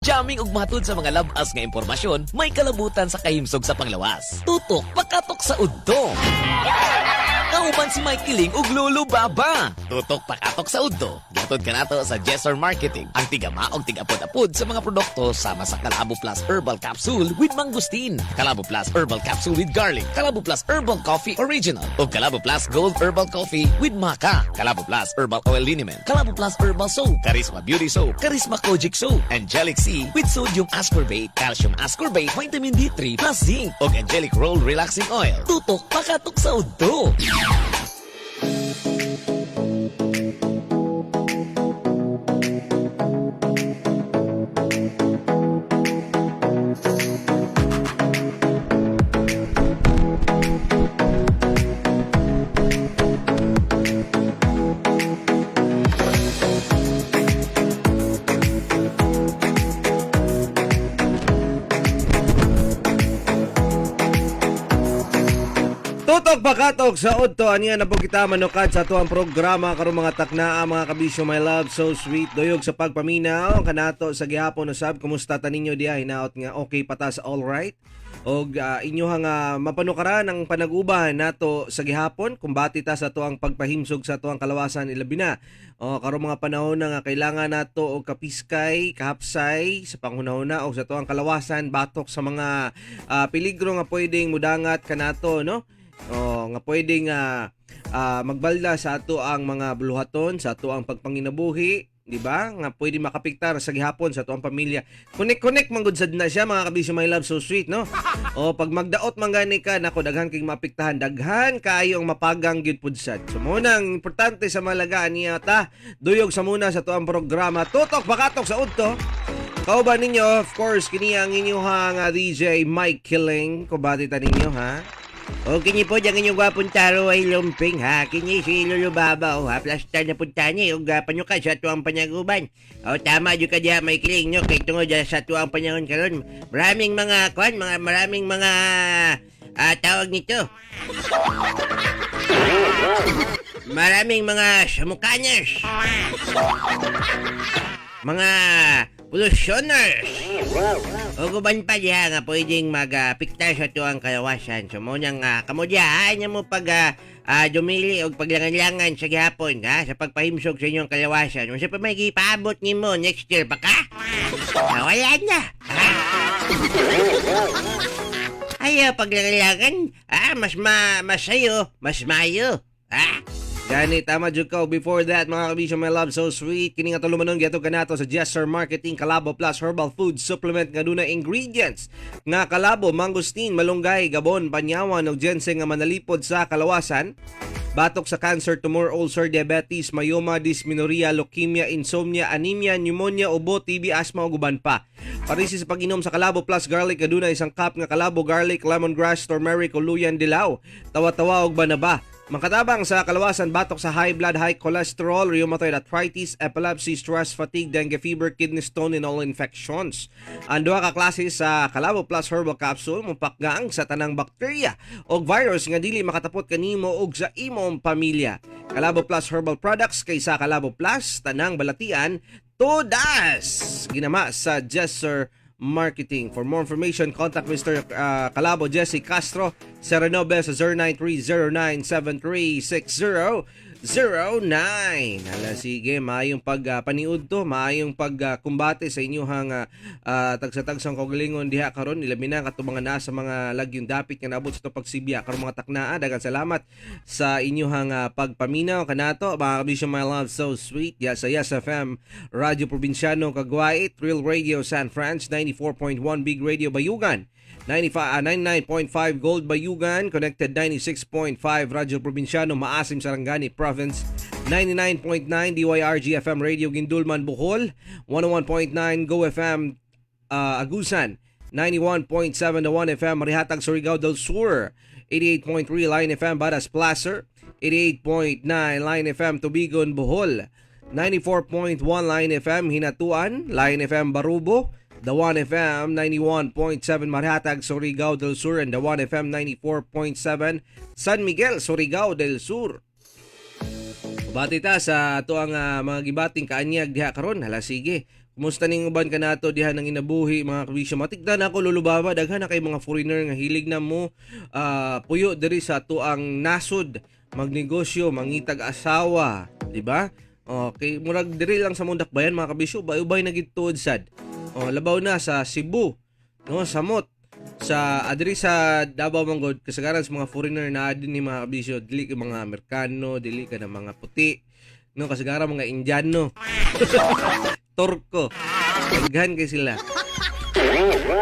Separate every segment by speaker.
Speaker 1: Jamming ug matud sa mga labas nga impormasyon, may kalabutan sa kahimsog sa panglawas. Tutok pakatok sa udto. Kauban si Mike Kiling ug Lolo Baba. Tutok pakatok sa udto. Gihatod kanato sa Jessor Marketing. Ang tigama og tigapod-apod sa mga produkto sama sa Kalabo Plus Herbal Capsule with Mangosteen, Kalabo Plus Herbal Capsule with Garlic, Kalabo Plus Herbal Coffee Original, ug Kalabo Plus Gold Herbal Coffee with Maca, Kalabo Plus Herbal Oil Liniment, Kalabo Plus Herbal Soap, Charisma Beauty Soap, Charisma Kojic Soap, Angelic C with Sodium Ascorbate, Calcium Ascorbate, Vitamin D3 plus Zinc, ug Angelic Roll Relaxing Oil. Tutok pakatok sa udto.
Speaker 2: Tutok pakatok sa udto, aniya na po kita manukad sa atuang programa karong mga taknaa, mga kabisyo, my love so sweet. Duyog sa pagpaminaw kanato sa gihapon usab. Kumusta ta ninyo diha? Hinaot nga okay pa ta sa all right og inyo nga mapanukaran ang panaguban nato sa gihapon. Kumbati ta sa atuang pagpahimsog sa atuang kalawasan, ilabi na o karong mga panahon na nga kailangan nato og kapiskay, kahapsay sa panghunahuna og sa atuang kalawasan batok sa mga peligro nga pwedeng mudangat kanato, no? O nga pwedeng magbalda sa ato ang mga buluhaton sa ato ang pagpanginabuhi, di ba? Nga pwede makapiktar sa gihapon sa ato ang pamilya. Connect-connect man gud sad na siya, mga kabisyo, my love so sweet, no? O pag magdaot man gani ka nako, daghan kay maapektahan, daghan kaayo ang mapagang gyud pud sad. So mo nang importante sa malagaan niya ta duyog sa muna sa ato ang programa Tutok Bakatok sa Udto. Kauban ninyo, of course, kini ang inyong DJ Mike Killing. Kubati ta ninyo, ha?
Speaker 3: O kini po ang inyong gwapong taro ay lumping ha. Kini si Lolo Baba o ha. Plastar na punta niya og panuka sa tuang panyaguban. O tama jud ka diha may kiling no kay tungod sa tuang panahon karon. Maraming mga kwan, mga maraming mga tawag nito. Maraming mga sumukanyers. Mga polusyoners. O guban pa diha nga pwedeng magpikta sa tuang kalawasan. So mo nang kamo diha ha, inyo mo pag dumili og paglangan-langan sa gihapon ha sa pagpahimsog sa inyong kalawasan. Unsa pa may gipaabot nimo next year pa ka? Wala na. Ha? Ayaw paglangan-langan, mas ma masayo, mas mayo. Ha?
Speaker 2: Gani, tama jud ka. Before that, mga kabisyo, my love, so sweet. Kini nga tulumanon, gihatod kanato sa Jester Marketing, Kalabo Plus Herbal Food Supplement nga duna ingredients nga kalabo, mangosteen, malunggay, gabon, panyawan, ug ginseng nga manalipod sa kalawasan. Batok sa cancer, tumor, ulcer, diabetes, myoma, dysmenorrhea, leukemia, insomnia, anemia, pneumonia, ubo, TB, asthma ug uban pa. Parisi sa pag-inom sa Kalabo Plus Garlic, aduna isang cup nga kalabo, garlic, lemongrass, turmeric, uluyan, dilaw, tawa-tawa ug banaba. Makatabang sa kalawasan batok sa high blood, high cholesterol, rheumatoid arthritis, epilepsy, stress, fatigue, dengue fever, kidney stone, and all infections. Ang duha ka klase sa Kalabo Plus Herbal Capsule mupakgang sa tanang bakterya o virus nga dili makatapot kanimo ug sa imong pamilya. Kalabo Plus Herbal Products, kaysa Kalabo Plus, tanang balatian todas. Ginama sa Jesser Marketing. For more information, contact Mr. Kalabo Jesse Castro, Serenobe sa 0930-973-6009. Hala, sige, maayong pagpaniud to, maayong pagkumbate sa inyong tagsa-tagsang kaugalingon diha karon, ilabi na kato mga nasa mga lagyong dapit nga naabot sa to pagsibya karon mga taknaa. Daghang salamat sa inyong pagpaminaw kanato, mga kabisyo, my love so sweet, ya sa Yes FM Radyo Probinsyano Kagwait, Real Radio San Franz 94.1, Big Radio Bayugan 95, 99.5, Gold Bayugan, Connected 96.5, Radyo Probinsyano Maasim Sarangani Province, 99.9 DYRG FM Radio Gindulman Bohol, 101.9 Go FM Agusan, 91.7 The 1 FM Marihatag Surigao del Sur, 88.3 Line FM Baras Placer, 88.9 Line FM Tubigon Bohol, 94.1 Line FM Hinatuan, Line FM Barubo, The 1 FM 91.7 Marihatag, Surigao del Sur, and The 1 FM 94.7 San Miguel, Surigao del Sur. Bati ta sa ato ang mga gibating kaanyag diha karon. Hala sige. Kumusta ning uban kanato diha nang inabuhi, mga kabisyo? Matigdan ako, Lolo Baba, daghan na kay mga foreigner nga hilig na mo puyo diri sa atuang nasod, magnegosyo, mangitag asawa, di ba? Okay, murag diri lang sa Mundakbayan, mga kabisyo, ubay-ubay na gid tuod sad. Oh, labaw na sa Cebu, no, Samot, sa adri sa Davao manggod, kasagaran sa mga foreigner na din ni, mga kabisyo, dili ka mga Amerikano, dili ka na mga puti, no, kasagaran mga Indiano, Turko. Daghan kay sila.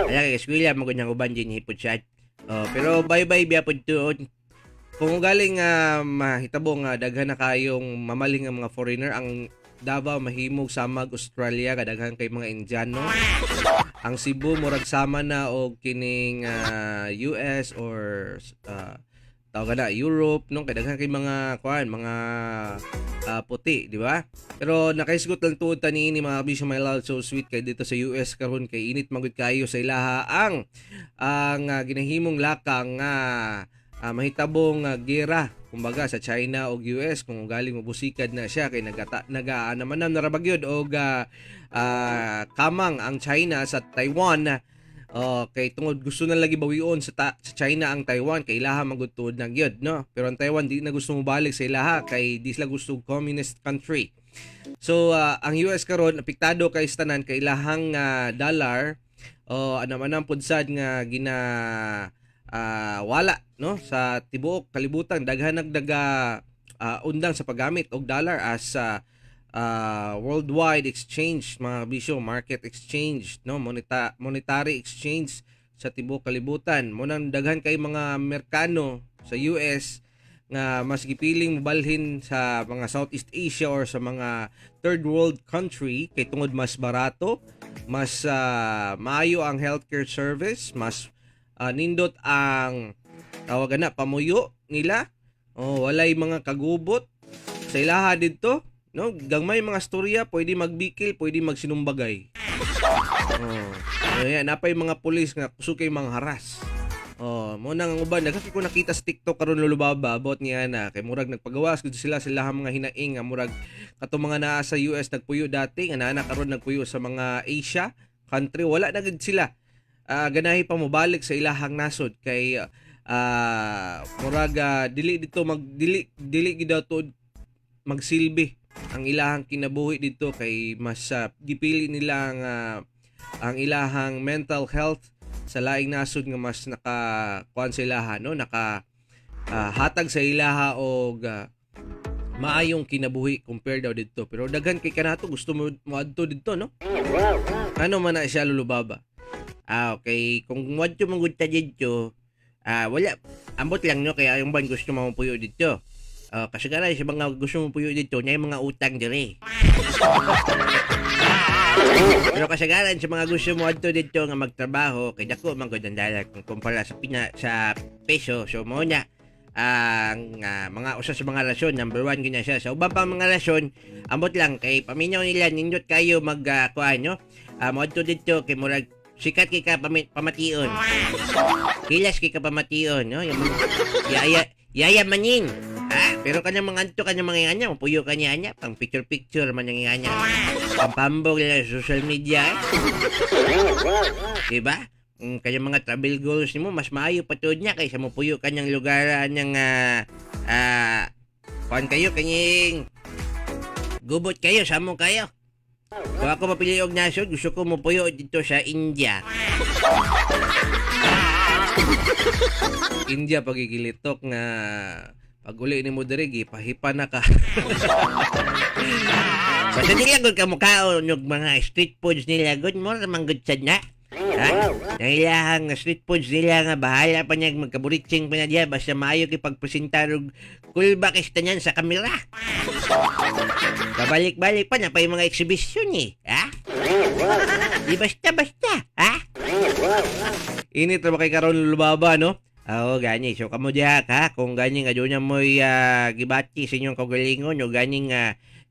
Speaker 3: Ala kay eskwela mo gud uban din hipod siya. Oh, pero bye-bye biya pud tuon.
Speaker 2: Kung galing nga mahitabo nga daghan na kayong mamaling nga mga foreigner, ang Davao mahimog samag Australia, kadaghan kay mga Indiano. Ang Cebu murag sama na og kining US or tawag na Europe, no, kay daghan kay mga kuan, mga puti, di ba? Pero nakaisgot lang tuod ta niini, mga kabisyo, my love, so sweet, kay dito sa US karon kay init magud kayo sa ilaha ang ginahimong lakang nga mahitabong gera kumbaga sa China ug US. Kung galing mabusikad na siya kay nagata naga naman na narabagyod og kamang ang China sa Taiwan. Oh, kay tungod gusto na lagi bawion sa China ang Taiwan kay ilaha magud tuod na gyud, no? Pero ang Taiwan di na gusto mobalik sa ilaha kay di sila gusto og communist country. So ang US karon apektado kay tanan kay ilahang dollar o anam-anam pud sad nga gina wala, no, sa tibuok kalibutan. Daghan nagdaga undang sa paggamit og dollar as worldwide exchange, mga bisyo, market exchange, no, monetary exchange sa tibuok kalibutan. Mo nang daghan kay mga Amerikano sa US nga mas gipiling mobalhin sa mga Southeast Asia or sa mga third world country kay tungod mas barato, mas maayo ang healthcare service, mas nindot ang tawagan na pamuyo nila. Oh, walay mga kagubot sa ilaha didto, no? Gangmay mga storya, pwede magbikil, pwede magsinumbagay. Oh, ayan, napay mga pulis nga kusog kay mga haras. Oh, mo nang ang uban daghan ko nakita sa TikTok karon, Lolo Baba, about niya na kay murag nagpagawas gud sila sila mga hinaing nga murag katong mga naa sa US nagpuyo dati nga naa na karon nagpuyo sa mga Asia country, wala na gud sila ganahi pa mobalik sa ilahang nasod kay murag dili dito mag dili dili gid daw tuod magsilbi ang ilahang kinabuhi dito kay mas gipili nila ang ilahang mental health sa laing nasod nga mas naka kuan sa ilaha, no, naka hatag sa ilaha og maayong kinabuhi compare daw didto. Pero daghan kay kanato gusto mo moadto didto, no? Ano man na siya, Lolo Baba?
Speaker 3: Ah, okay. Kung moadto man gud ta didto, wala ambot lang, no, kaya yung ban gusto mo puyo didto. Ah, kasagaran sa mga gusto mo puyo didto, na mga utang dire. Pero kasagaran sa mga gusto mo adto didto nga magtrabaho kay dako man gud ang dollar kung kumpara sa pina sa peso. So mo na ang mga usa sa mga rason, number one gyud na siya. Sa uban pa mga rason, ambot lang kay paminaw nila nindot kayo mag kuan, no? Moadto didto kay murag sikat kay ka pamation. Hilas kay ka pamation, no? Yung mga yaya yaya manin. Ha? Pero kanyang mga anto kanyang mga anya, mapuyo kanya anya, pang picture picture man yung anya. Pampambog nila sa social media eh. Diba? Kanyang mga travel goals nimo mas maayo pa tuod niya kaysa mopuyo kanyang lugar anyang kuan kayo kanyang gubot kayo samo kayo. Kung ako mapili og nasod, gusto ko mopuyo dito sa India.
Speaker 2: India pagigilitok nga pag uli nimo diri gipahipa na ka.
Speaker 3: Basta nila gud ka mukaon og mga street foods nila gud mo man gud sad na. Ha? Ang ilahang street foods nila nga bahala pa niya magkaburitsing pa na diya basta maayo kay pagpresentar og kulba kay tanan sa kamera. Pabalik-balik pa na pa yung mga exhibition eh. Ha? Di basta-basta, ha?
Speaker 2: Init ra ba kay karon, Lolo Baba, no?
Speaker 3: Oo, gani. So, kamo diha ka, kung gani nga doon mo'y gibati sa inyong kaugalingon o ganing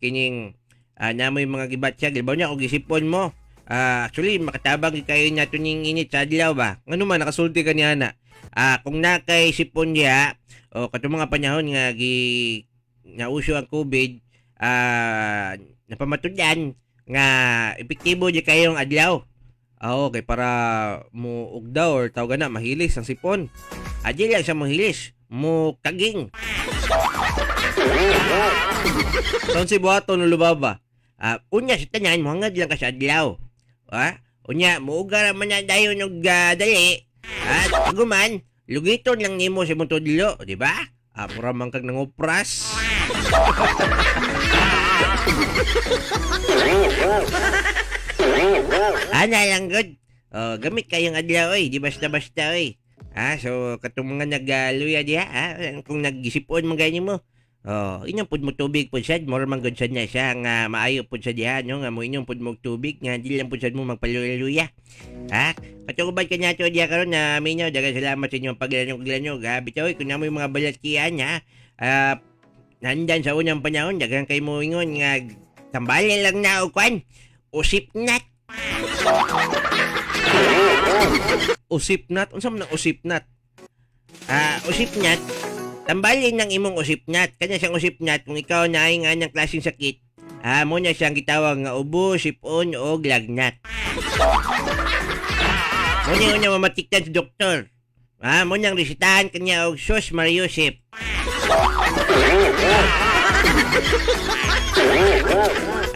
Speaker 3: kining namoy mga gibatsyag, libaw niya kung gisipon mo. Actually, makatabang kayo nato ning init sa adlaw ba?
Speaker 2: Ngano man nakasulti ka niya na?
Speaker 3: Kung nakay sipon diha, o katong mga panahon nga gi nauso ang COVID, napamatudan Nga epektibo di kayong adlaw.
Speaker 2: Ah, okay, para mo ugdaw or tawag na mahilis ang sipon.
Speaker 3: Adi lang sa mohilis, mo kaging.
Speaker 2: So si buhaton, Lolo Baba?
Speaker 3: Ah, unya sa tanan mohangad lang ka sa adlaw. Ha? Unya muuga ra man na dayon og dali. At paguman, lugiton lang nimo sa imong tudlo, di ba?
Speaker 2: Ah, mura man kag nangupras.
Speaker 3: Ana lang gud. Oh, gamit kayong adlaw oy, di basta-basta oy. Ha, so katong mga nagluya diha, ha, kung naggisipon man gani mo. Oh, inyong pud mo tubig pud sad, mura man gud sad na siya nga maayo pud sa diha no, nga mo inyong pud mo og tubig nga di lang pud sad mo magpaluya-luya. Ha? Katuguban ka nato diha karon na minyo, daghang salamat sa inyong paglanog-lanog ha. Bitaw oy, kung namoy mga balatian ha. Ah, nandan sa unang panahon daghan kay mo ingon nga tambali lang na og kwan. Usipnat.
Speaker 2: Usipnat, unsa man ang usipnat?
Speaker 3: Ah, usipnat. Tambalin ng imong usipnat. Kanya siyang usipnat kung ikaw na ay nga ng klaseng sakit. Ah, mo na siyang gitawag nga ubo, sipon o lagnat. Mo niya una mamatiktan sa doktor. Ah, mo niyang resetahan kanya og sus Mariusip.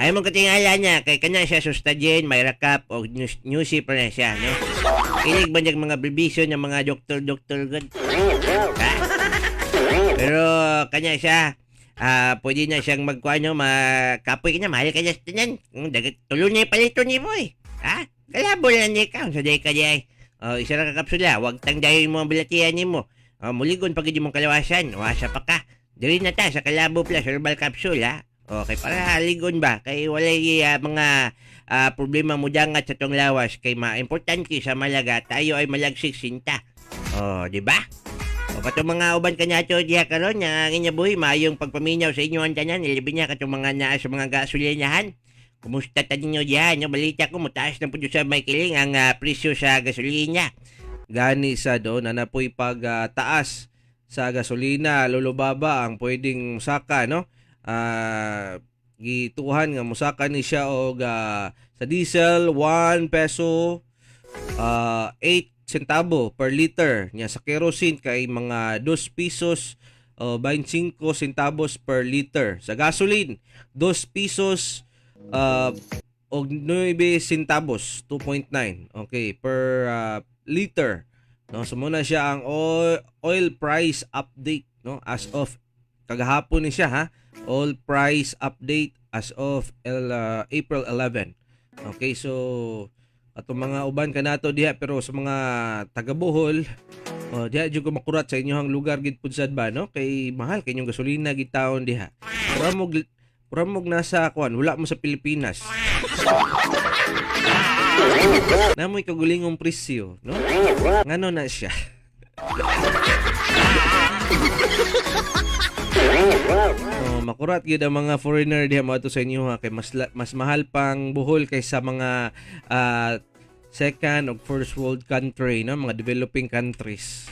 Speaker 3: Ay mong katingala niya kay kanya siya sustagen, may rakap o newsy pa na siya, no? Ilig ba niyang mga bibisyon ng mga doktor-doktor god? Ha? Pero kanya siya, pwede na siyang magkuano, makapoy ka na, mahal ka niya sa tanan. Dagat, tulo niya palito ni mo eh. Ha? Kalabo lang niya ka, sa day ka niya eh. Oh, isa ra ka kapsula, wag tang dayon mo ang balatian nimo. Oh, muligon pag mong kalawasan, wasa pa ka. Diri na ta sa Kalabo Plus Herbal Capsule ha. Okay, para ligon ba kay walay mga problema mo dangat sa tong lawas kay ma-importante sa malaga tayo ay malagsik sinta. Oh, di ba? O katong mga uban kaniadto diha karon nga ang inya buhi maayong pagpaminaw sa inyo ang tanan, ilabi niya katong mga naa sa mga gasolinahan. Kumusta ta ninyo diha? No, balita ko mutaas na pud sa may kiling ang presyo sa gasolina.
Speaker 2: Gani sa doon na napoy pag taas sa gasolina, Lolo Baba, ang pwedeng musaka, no? Gituhan nga musaka ni siya og sa diesel 1 peso 8 centavo per liter nya sa kerosene kay mga 2 pesos 25 centavos per liter, sa gasoline 2 pesos og 9 centavos, 2.9, okay, per liter, no? So muna siya ang oil price update, no, as of kagahapon ni siya ha, oil price update as of April 11. Okay, so atong mga uban kanato diha, pero sa mga taga Bohol, oh, diha jud ko makurat sa inyong lugar gid pud sad ba, no, kay mahal kay inyong gasolina gid taon diha. Mura mog nasa kuan, wala mo sa Pilipinas. Namoy kagulingong presyo, no? Ngano na siya? Oh, makurat gyud ang mga foreigner diha moadto sa inyo ha, kay mas mahal pang Bohol kaysa mga second o first world country, no, mga developing countries.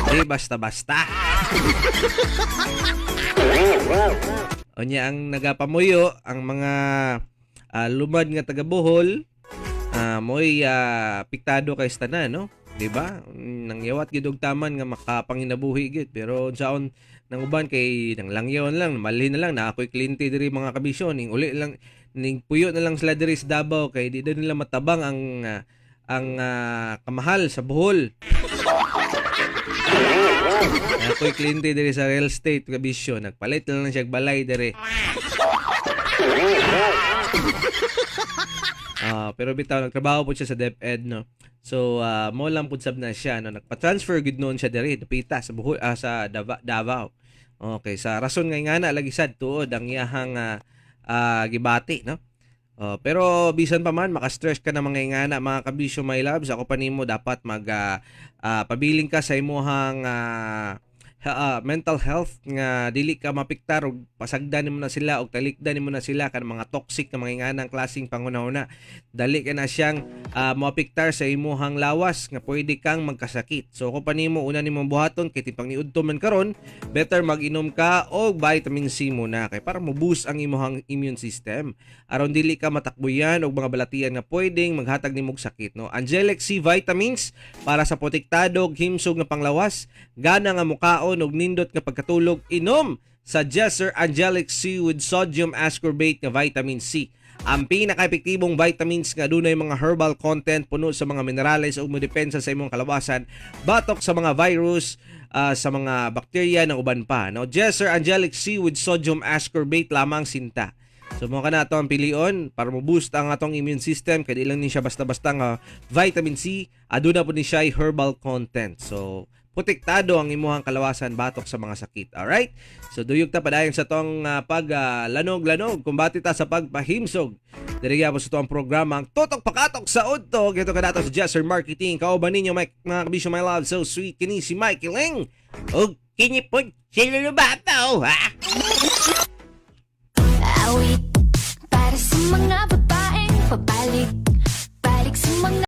Speaker 2: Di basta-basta. Unya ang nagapamuyo ang mga lumad nga taga Bohol, mo'y piktado kay tanan, no? Di ba? Nangyawat gyud og taman nga makapanginabuhi gyud, pero unsaon nang uban kay nang langyaon lang, malhin na lang na ako'y kliyente diri, mga kabisyo, ning uli lang ning puyo na lang sila diri sa Davao kay di daw nila matabang ang kamahal sa Bohol. Ako'y kliyente diri sa real estate, kabisyo, nagpalit na lang siya og balay diri. Ah, pero bitaw nagtrabaho po siya sa DepEd, no. So mo lang pud sab na siya, no, nagpa-transfer gud noon siya diri dapita sa Bohol, sa Davao. Okay, sa rason nga ingana lagi sad tuod ang iyahang gibati, no. Oh, pero bisan pa man maka-stress ka na mga ingana, mga kabisyo, my loves, ako pa nimo dapat mag pabiling ka sa imuhang mental health nga dili ka mapiktar og pasagdan nimo na sila og talikdan nimo na sila kan mga toxic nga mga inganang klaseng panghuna-huna. Dali ka na siyang moapektar sa imuhang lawas nga pwede kang magkasakit. So kung pa nimo una nimong buhaton kay timpang niudto man karon, better mag-inom ka og vitamin C muna kay para mo-boost ang imuhang immune system aron dili ka matakbuyan og mga balatian nga pwedeng maghatag nimog sakit, no? Angelic C vitamins para sa protektado ug himsog nga panglawas, gana nga mukaon og nindot nga pagkatulog. Inom sa Jesser Angelic C with sodium ascorbate nga vitamin C. Ang pinaka-epektibong vitamins nga dunay mga herbal content, puno sa mga minerales ug modepensa sa imong kalawasan batok sa mga virus, sa mga bakterya ng uban pa, no? Jesser Angelic C with sodium ascorbate lamang sinta. So mo kana ato ang pilion para mo boost ang atong immune system kay di lang ni siya basta-basta nga vitamin C, aduna po ni siya herbal content. So protektado ang imuhang kalawasan batok sa mga sakit. Alright? So duyog ta padayon sa tong pag lanog-lanog, kumbati ta sa pagpahimsog. Diri gyapon sa tuang programa ang Tutok Pakatok sa Udto. Gito kanato sa Jesser Marketing. Kauban ninyo Mike, mga kabisyo, my love, so sweet, kini si Mike Ling.
Speaker 3: Og kini pod si Lolo Baba, oh, ha?
Speaker 4: Awit para sa mga babaeng pabalik. Balik sa mga